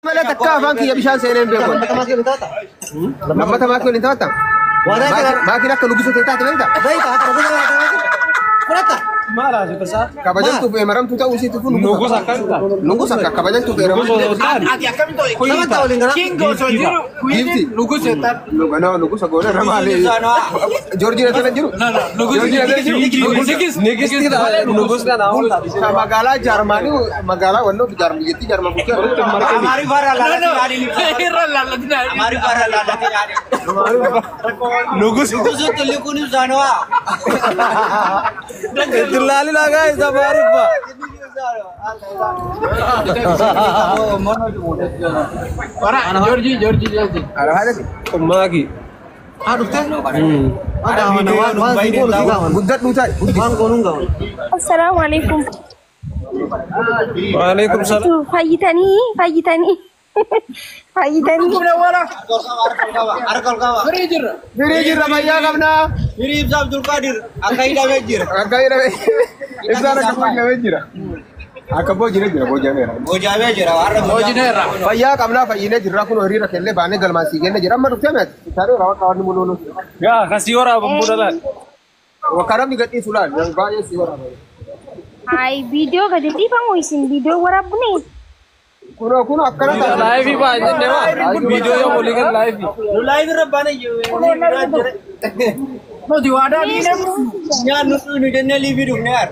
Malee takka afaan kiyya bishaan seenee hin beeku. Lammata maakii waliin taphatta? Maakiin akka nugusa ta'e taate beektaa? Kabajamtuuf eemaramtuu ta'uu isiitu kun Nugusa akkam taate? Nugusa akka kabajamtuuf eemaramtuu. Ati akkamiin ta'e? King osoo jiru Giifti. Queen nugusa jettaan. No, nugusa goona irra maali? Joorjiin asirra jiru? Joorjiin asirra jiru? Nugus kana Magaalaa Jaarmaanii magaalaa wannoo biyyattii Jaarmaan bulchaa. Irra laallatina. Nugus. Itti lagaa isa maarifa. Wara Joorjii Joorjii Joorjii. Alahaadha. Maaki. Guddadhuu ta'i. Assalaamu alaikum. Waalaikum salaam. Fayyitanii fayyitanii fayyitanii. Firii jirra. Firii jirra fayyaa qabnaa. Firii Ibsaa Abdulqaadir akka hidhamee jira. Akka hidhamee ibsaan akka boojamee jira. Akka boojamee jira boojameera. Boojamee jira. Har'a Hoojineerra. Fayyaa qabnaa fayyinee jirra kun hiriira kellee baanee galmaan sii kenne jira. Amma dhuftee meeti? Taaree raawwa qabanni muluunu. Gaa kasii waraaba buna laal. Wakkaramni gadhiisu laal baay'ee si waraaba. Hayi viidiyoo gadi dhiifamu isin viidiyoo waraabne. Kunoo kunoo akkana ta'a. Laayifii baa hin jenne maa. Viidiyoo yoo walii kan laayifii. Nu laayif irra baane Nuti waadaa diinee nyaannu nu jennee liifii dhufne yaar.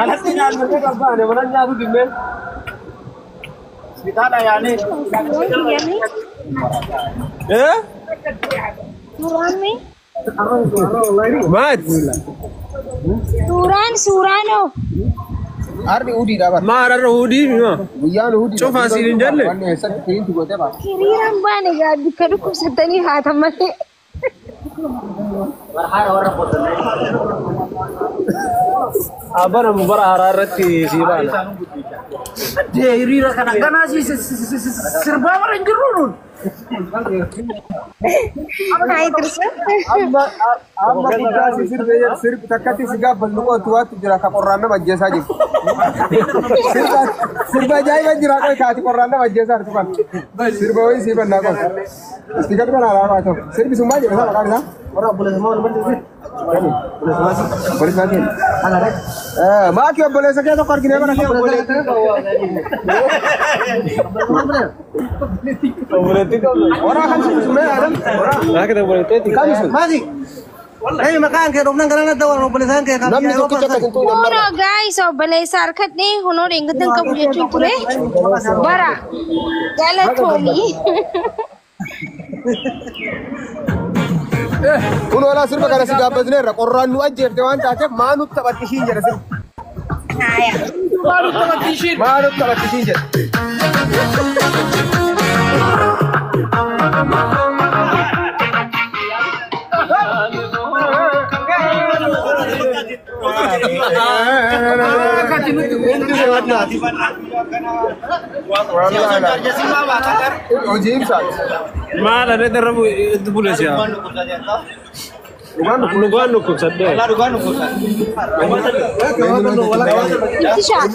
Alatti nyaannu qabbaane mana nyaatu dinnee. bitaadha yaanee. Eh? Suuraan mee? Maal? Suuraan suuraanoo. Harri udiidha bara. Maal har'a hudii mima? Guyyaan udiidha. Cufaa siin hin jenne? Wanni eessatti firiinti gootee ba'a. Hiriiraan baane gaa bikka dhukkubsattanii haatan malee. Abbaan amma bara haaraa irratti sii baana. Hiriira kana ganaa sirbaa bara hin jirru nuun. Hayi tirsa. Amma amma guddaa si sirbee jedhu sirbi takkatti si gaafa luqootu waatu jira ka qorraan nama ajjeesaa jiru. Sirba sirba ajaa'iba jira qoy kaati qorraan nama ajjeesaa jirtu kan. Sirba wayii sii bannaa qoy. Isti gadi kana alaabaa ta'u. Sirbi sun maal jedha isaa maqaan isaa? Warra obboleessa maal obboleessa? Obboleessa maal kenna? Maaki obboleessa kee tokko arginee bara kee obboleessa. Obboleettii qabna. Warra kan sun sun mee Adam? Maa kana obboleettii. Kan sun? Namni tokkicha akka hin tuqne Kunoo gaayis obboleessa harkadhee hunoo dheengaddan qabu jechuun ture. Bara galatoomii. Kun olaa sirba kana si gaabbisneerra qorraan nu ajjeefte waan taateef maa nutti taphatti ishiin jedha sirbi. Haaya. Maal taphatti ishiin? Maa nutti taphatti ishiin jedha. Hojii ibsaati. Maal har'a irra itti bulees yaa? Dhugaan dhukkubsadhee. Ibsishaa.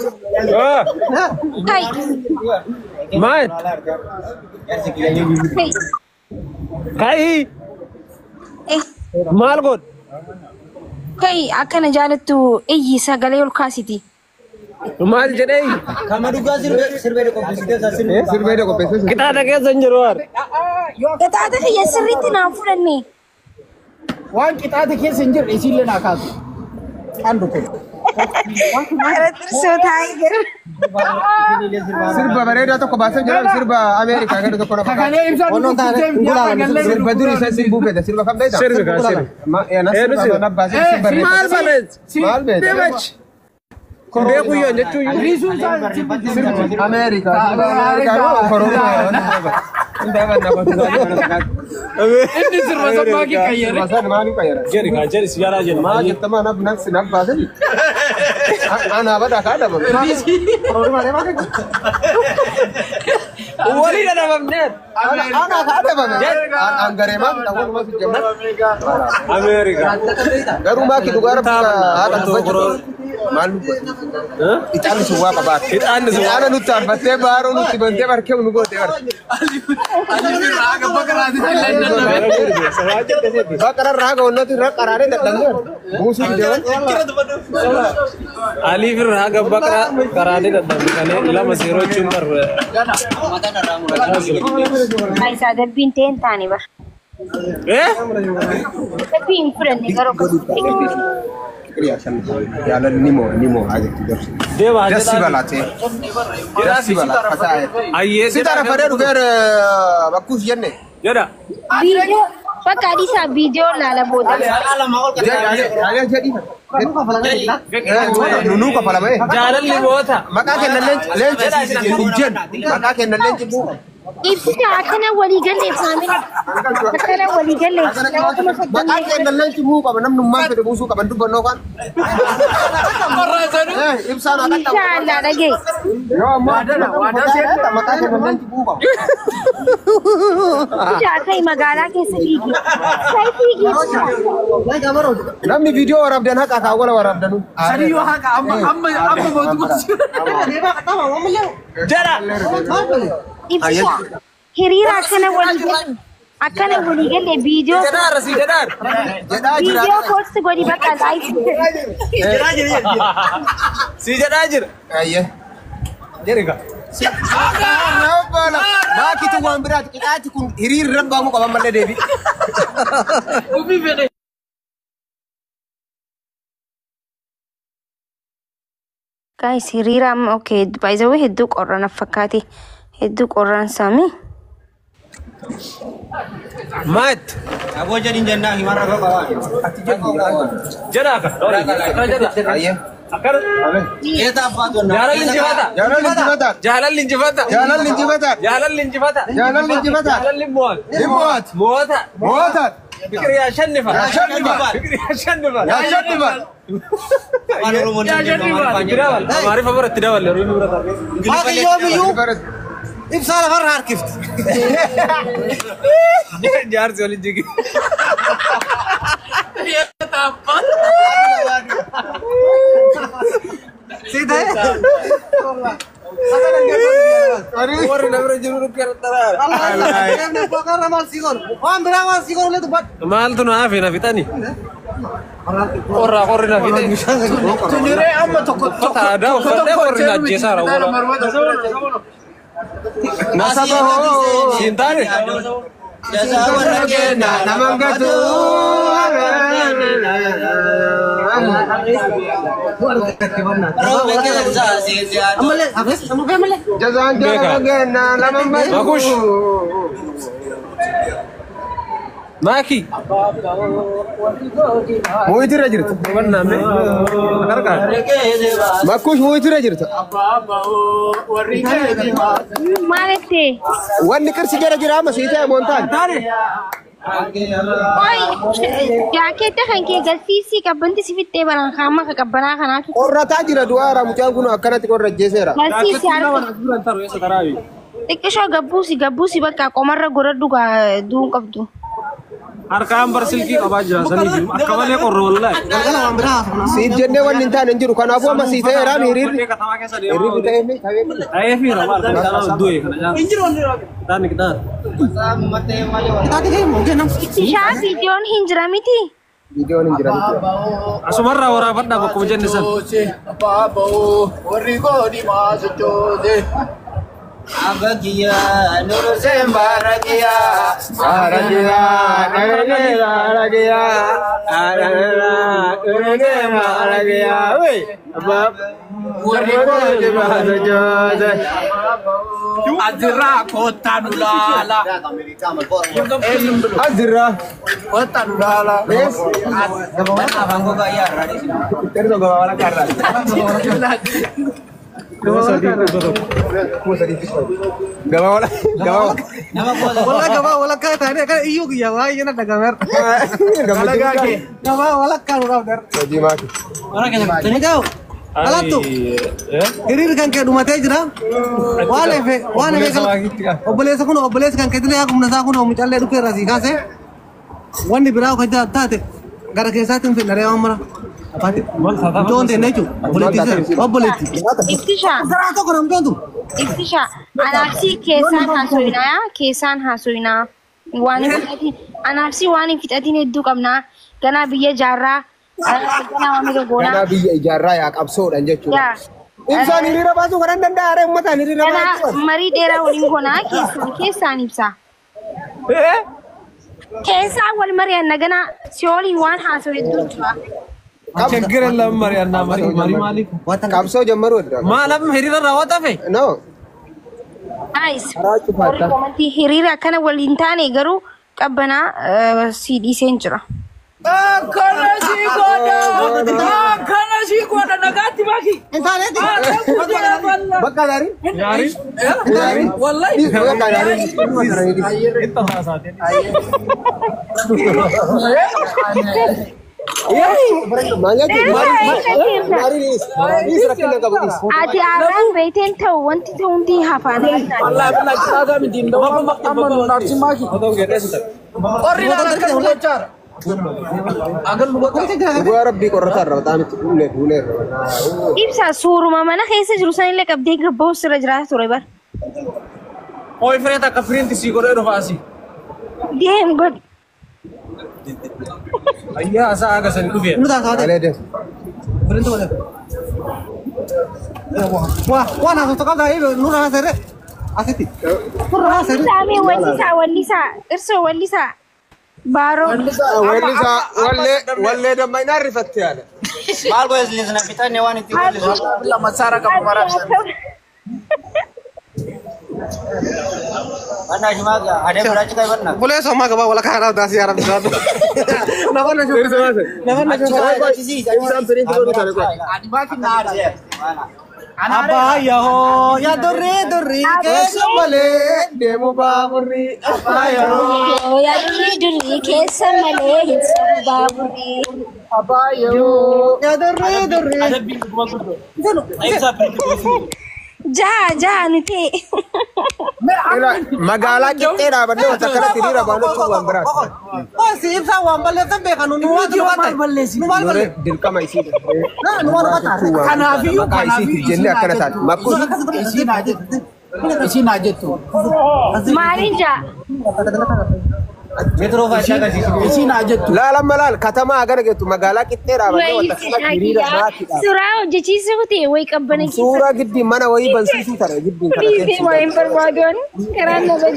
Ah! Hayi. Maal? Hayi. Ka'ii! Eh. Maal godh? Kai akkana jaalattu iyyi sagalee ol kaasiti. Maal jedhee? Kama dhugaa sirbee qopheessitee sirbi. Sirbee qopheessee. Qixaaxa keessa hin jiru waar. Qixaaxa kiyya sirriitti naan fudhanne. Waan qixaate keessa hin jirre isiillee naa kaasu. Andu kun. Gara tirsoo taa'ee jira. Sirba bareedaa tokko baasee jira sirba Ameerikaa gadi tokko na fakkaata. Kakalee ibsaa dhukkubsitee Sirba durii isa sirbuu feeta sirba kam beektaa? Sirbi kaa sirbi. Na sirba na baasee sirba Maal balees? Maal beekta? Deemach. Beeku yoo jechuun iyyuu. Riisuun isaa Sirba Ameerikaa sirba Ameerikaa yoo korona. Inni sirba sabbaakii qayyare. Sirba sana maaliif qayyara? Jedhi kaa jedhi si jalaa jedhi. Maal jettama na na na baasee? Ana badaa kaa dhabamu. Korona malee maal Walii dhadhabamneet. Ana ka adabame. An gareemaa ta'uu si jemma. Ameerikaa. Garuu maaki dhugaa rabbi haadha dubbachuu maal dubbatu? Ixaanni sun waa qabaata. Ixaanni sun- Ixaana nutti arfattee baaroo nutti bantee barkee nu goote bara. Baqara irraa haga onnatti irra qaraaree dadhabnee buusuu deeman. Aliif irraa haga baqraa karaalee dadhabne 2-0 jechuun bar. Isaa dabbiin ta'e hin taane bara. Eh? Dabbii hin fudhanne garuu akkasitti. Jaalalli ni moo ni moo haa jettu gorsi. Deema Dassi balate. Dassi balate. Ayyee. Si tara fadhee dhufeer bakkuus jenne. Jedha. Viidiyoo bakka adiisaa viidiyoo laala booda. Jaalalli jedhi. Nunuu kafalame. Jaalalli moota. Maqaa kennan leenci hin jennu. Maqaa kennan leenci bu'u. Ibsita akkana walii galee faamila. Akkana walii galee nama kuma Maqaa soddomii kennan leenci bu'uu qaba. Namni ummaan fedhe buusuu qaban dubbannoo kan. Ibsaan akka ta'u. Inshaallah dhagee. Yoo ammoo maqaa kennan leenci bu'uu qaba. Ibsita akka magaalaa keessa fiigi. Sai fiigi ibsita. Namni viidiyoo waraabdan haqa kaawwala waraabdanu. Sadiyyoo haqa amma amma amma mootummaa. Jedha. Ibsita hiriira akkana walii galee akkana walii galee viidiyoo Jedhaara si jedhaara. Jedhaa jira. viidiyoo post godhi bakka live. Si jedhaa jira. Ayyee. Jedhi. Maakitu waan biraati. Qixaati kun hiriirri rabbaamuu qaban malee deebi. Guys, hiriira amma okay by the way hedduu qorra na fakkaate hedduu qorraan saami. Maat. Aboo jedhin jennaa himarra qaba. Jedha akka. Akkana jedha. Ayyee. Akkana. Eeta abbaa tonna. Jaalalli injifata. Jaalalli injifataa. Jaalalli injifata. Jaalalli injifataa. Jaalalli injifata. Jaalalli injifataa. Jaalalli mo'ata. Ni mo'at. Mo'ata. Mo'ata. Fikir yaashannifa. Yaashannifa. Fikir yaashannifa. Yaashannifa. Afaan Oromoon hin jennu. Itti dabal. Amaariffa bira itti daballe. Oromoo bira tarree. Waaqayyoomiyyuu ibsaa lafarra harkifti. Jaarsi waliin jigi. Warri na bira jiru dhukkee daraara. Maaltu na hafe na fixani? Qorraa qorri na fixe. Tuniree amma tokko Uffata aadaa uffadhee qorri na ajjeesaara. Nasaba hoo. Siin taane? Jazaa warra kennaa Naman gatu. Roobee keessaa seesee Jazaan jaalala kenna naman gatu. Makush. Maaki. Mooyitirra jirta. Makkush mooyitirra jirta. Maalitti? Wanni qirsi jara jira amma sii ta'e moontaan. Oi, jaakeetta kan kee galsiisii qabbanti si fixxee baran kaama ka qabbanaa kanaatu. Qorrataa jira du'aara mucaan kun akkanatti qorra ajjeeseera. Galsiisii harka xiqqishoo gabbuusi gabbuusi bakka qomarra godhadhu gaa duun qabdu. Harkaan bar silkii qabaa jira saniif akka malee qorra wallaahi. Siif jennee wanni hin taane hin jiru. Kanaafuu amma sii ta'eera hiriirri. Hiriirri ta'ee mi? Ta'ee fi rama harkaan kana du'e kana nyaata. Qixaanni qixaata. Ibsishaa viidiyoon hin jira miti. Viidiyoon hin jira miti. Asumarraa waraabadhaa bakkuma jenne san. Abagiyaa nuru sembaragiyaa. Aragiyaa, aragiyaa, aragiyaa, aragiyaa, aragiyaa, wey, abba, warri kooti baasa joose. Asirraa kottaa nu laala. Asirraa. Kottaa nu laala. Yes. Afaan gogaa yaarraa dhiisna. Terzo gabaa karraa. Gabaa wala gabaa Nama koosa. Wala gabaa walakkaa taanee akkana iyyuu kiyya baay'ee na dhagameera. Gammachuu Gabaa walakkaa nu qabdar. Hojii maaki. Egaa Alattu. Hiriirri kan kee dhumatee jira. Waan efe waan efe obboleessa kun obboleessi kan keetillee haa humna isaa kun mucallee dhukkee irraa sii kaasee wanni biraa kan taate gara keessaatti hin fedharee waan mara. Mucoon ta'e jechuudha. Obboleettii obboleettii. Ibsishaa. Karaa tokko na mucoon tun. Ibsishaa. Anaafsi keessaan haasofnaa keessaan haasofnaa. Waan hin fixatiin anaafsi waan hin fixatiin hedduu qabnaa. Ganaa biyya jaarraa. Ganaa waan Ganaa goonaa. biyya ijaarraa yaa qabsoodhaan jechuudha. Yaa. Ibsaan hiriira baasuu kan danda'a ree uummataan hiriira Ganaa baasuu. marii dheeraa waliin goonaa keessaan keessaan ibsa. Keessaan wal mari'anna ganaa si'ooliin waan haasa'u hedduu jira. ችግር የለም መሪያና መሪ መሪ ማሊፍ Qabsoo jammaruu edda. Maalaaf hiriira raawwatafe? No. Guys, Karaa cufaadha. warri komantii hiriira akkana waliin taane garuu qabbanaa si dhiiseen jira. Akkana sii godha. Akkana sii godha nagaatti baaki. Intaaneeti. Bakka gaarii. ያሪ Gaarii. Wallahi. Bakka gaarii. Maal jechuudha? Maariin dhiis rakkina qabu dhiis. Ati aaraan beekteen ta'u wanti ta'u hundi hafaan. Wallahi billahi saagaa miti amma amma narsi maaki. Qorri laala akkas gochaara. Agal nu godha. Dhugaa rabbii qorrataa irra bataam itti fuulee fuulee irra. Ibsa suuruma mana keessa jiru sanillee qabdee gabba'u sirra jiraata ture bar. Oi fireet akka firiinti sii godhee dhufa asii. Deem godhi. Ayyaa isaa aga sanii dhufee. Nu taasifate. Malee deemu. Firiinti godhe. Waa waan haasoftu qabdaa nurra haasa'e asitti. Nurra haasa'e. Saamee wallisaa wallisaa irsoo wallisaa baaroo. Weellisaa wallee wallee damma rifatte yaada. Maal godhe na fixanne waan itti weellisu. Lama saara qabu maraabsan. Bannaa shimaa adee biraatti kai bannaa. Obboleessa ammaa gabaa walakkaa kanaaf daasii yaa rabbi sodaadhu. Nafanna shuuf. Nafanna shuuf. Ibsaan firiinti godhu kana qofa. Ani maaki na aarse. Abbaa yahoo yaa durri durri keessa malee Deemu baaburri. abbaa yahoo. Yaa durri durri keessa malee hin sabu baaburri. Yaa durri durri. Jaha jaha nuti. Magaalaa qixxee dhaabannee wanta akkanatti hiriira baanu waan biraati. Qosi ibsaa waan balleessan beekan nu maal nu maal balleessi nu maal balleessi. Dirqama isii. Nu maal nu maal. Kanaafiyyuu Maqaa isiitiif jennee akkana taate. Makkuun Isiin haa jettu. Isiin haa jettu. Maaliin jaa? Meetiroo faayidaa agarsiisu. Isiin haa jettu. Laal amma laal katamaa agana geettu magaalaa qixxee dhaabannee wanta akkanatti hiriira maatiidha. Suuraa hojjechiisuu ta'e wayi qabbana keessa. Suuraa giddii mana wayii bansiisuu tana giddiin kana Dhiisee waa hin barbaaduun karaan na bade.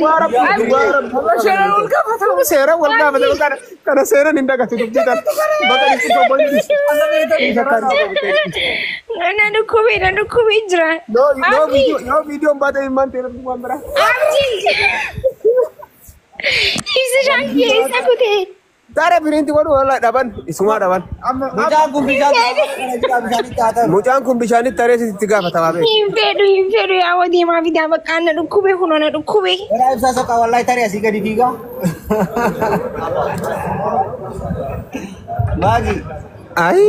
Seera wal gaafate kana kana seeran hin dagatu dubbii kana. Bakka inni tokko hin Na dhukkubee na dhukkubee jira. Yoo viidiyoon baate hin maante rabbi waan biraa. Abdii. Ibsa shaan keessa kutee. Tara firiinti godhu wala dhaban isumaa dhaban. Mucaan kun bishaan bishaanitti haa ta'u. Mucaan kun bishaanitti taree sitti gaafatamaa beeku. Hin fedhu hin fedhu yaa deemaa fidaa bakka na dhukkubee kunoo na dhukkubee. Karaa ibsaa soqaa wallahi tarii asii gadi fiigaa. Maagi. Ayi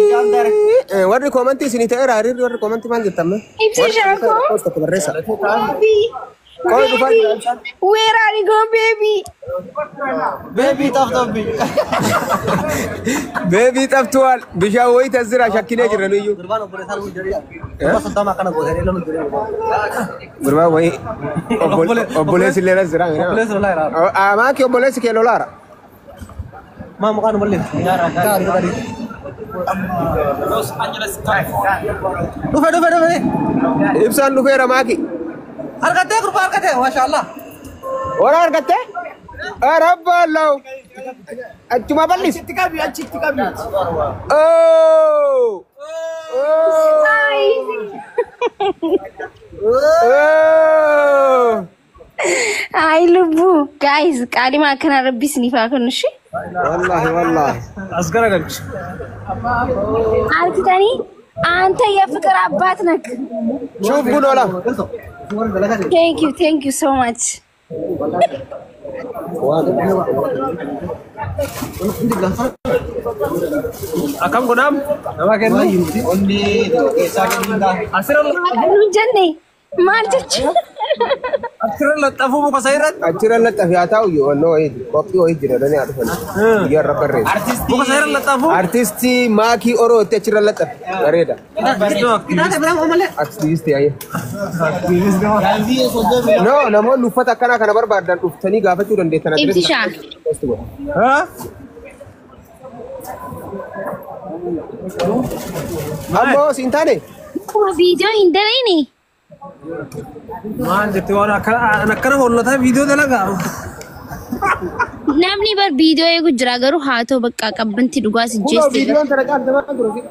warri koomantii isinii ta'eera hiriirri warri koomantii maal jettan mee? Ibsa shaakoo. Tokko barreessa. Baby. Qoy dhufaa jira Baby. Where are you going, baby? Beebii xaftobbi. Beebii xaftuwaal bishaan wayii tas jira shakkinee jirra nuyyuu. Gurbaan obboleessaa nu jedhee. Gurbaa soddoma akkana gootee nu jedhee. Gurbaan wayii obboleessi illee nas jira. Obboleessi lolaa jira. Maaki obboleessi kee lolaara. Maa mukaan nu balleessu. Gaarii gaarii. Dhufe dhufe dhufe. Ibsaan dhufeera maaki. Argattee gurbaa argattee maashaallah. Wara argattee? Rabba Allah. Achuma bal'is. Achitti qabi achitti qabi. Oh! Oh! Oh! Ay lubbu guys qaalima akkana rabbi isiniif haa kennu ishee. Wallahi wallahi. አስገረገልች Argitanii አንተ የፍቅር አባት ነህ። Shuuf kun oola. Thank you thank you so much. Akkam godhaam? Nama kennu? Onni keessaa kennu. Asirra Nu jenne maal jechuudha? Achirra laxxafuu muka isaa irratti? Achirra laxxafee haa taa'u yoo onnoo wayiiti. Qophii wayii jira dhanii haa dhufan. Guyyaa irra barreessa. Muka isaa irra laxxafuu? Artistii Maakii Orootti achirra laxxafe. Bareeda. Kitaaba biraa malee. Aktivistii ayyee. No, namoonni uffata akkanaa kana barbaadan dhuftanii gaafachuu dandeettan. Ibsishaa. Ammoo siin taane? Viidiyoo hin dalayne. Maal jettee waan akkana hollataa viidiyoo dalagaa? Namni bar viidiyoo eegu jira garuu haa ta'u bakka qabbanti dhugaa si Kunoo jeeste. viidiyoon tana caalta maal ture?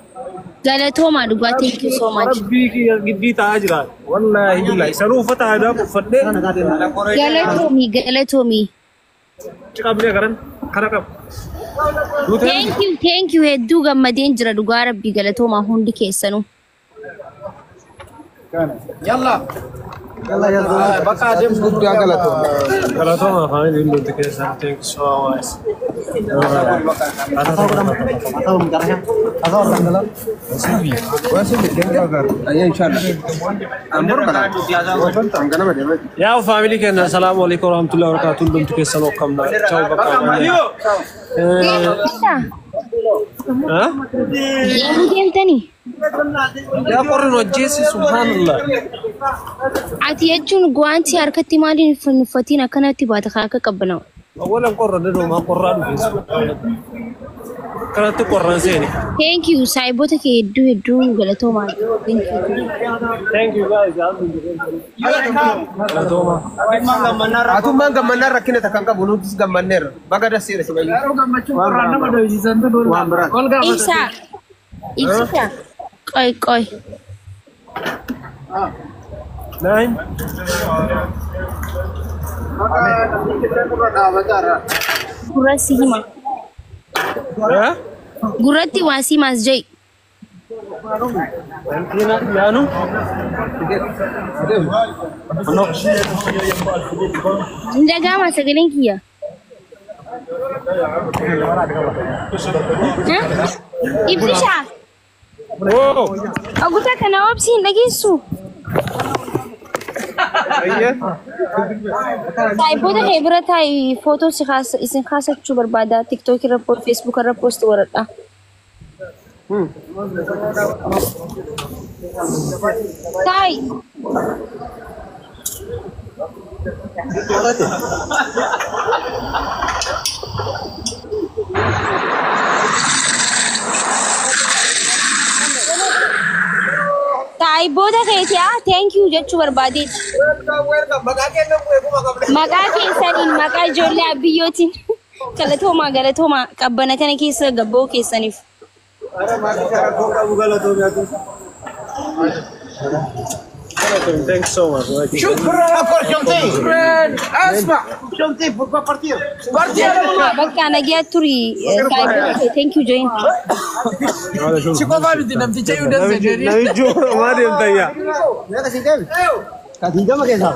Galatoomaa dhugaa thank you so much. Rabbii kiyya giddii taa'aa jira. Wallaahi billaahi. Sanuu uffata aadaa uffadhee Galatoomii galatoomii. qabnee garan kana qaba. Thank you hedduu gammadeen jira dhugaa rabbii galatoomaa hundi keessanuu. Yalla. Bakka adeemsa Guddaa galatooma. Galatooma afaan hundumti keessan thank you so much. Ayyee inshallah. Ambor kana. Angana malee. Yaa faamilii keenya assalaamu alaikum warahmatullahi wabarakatuh hundumti keessan okkamna. Ciao bakka. Deemuu deemtanii? Yaa qorri nu ajjeesse subhaanallah. Ati jechuun guwaantii harkatti maaliin hin uffatiin akkanatti baata kan akka qabbanaa'u. Awwalan qorra dadoomaa qorraa dhufe subhaanallah. Kanatti qorraan seeni. Thank you saayiboota kee hedduu hedduu galatoomaa. Thank you. Thank you guys. Galatooma. Atummaan gammannaan rakkina takka hin qabu nutis gammanneerra. Baga dasseera si bayyuu. Waan biraa. Ibsaa. Ibsisaa. Qoy qoy. Nine. Gurra si hima. Eh? Gurratti waa si himaas jee. Yaanu? Hin dhaga'amaa sagaleen kiyya. Ibsishaa. Oh. Oguta kana obsi hin dhageessu. Ayyee. Saayiboota kee bira taa'i footoo si kaasa isin kaasachuu barbaada. TikTok irra Facebook irra post godhadha. Taa'i. Saayiboota keetii ah thank you jechuu barbaadeeti. Welcome welcome. Maqaa kennan eeguma qabna. Maqaa keessaniin maqaa ijoollee abiyyootiin galatoomaa galatoomaa qabbana kana keessa gabboo keessaniif. Qabu galatoomii atu. Thank you so much. Asma. Bakka nagiyaa turi saayiboota kee thank you join. Si qofaa miti namticha iyyuu dansa jedhanii. Namichi maal deemtayyaa? Meeqa si deebi? Ka diigama keessaa.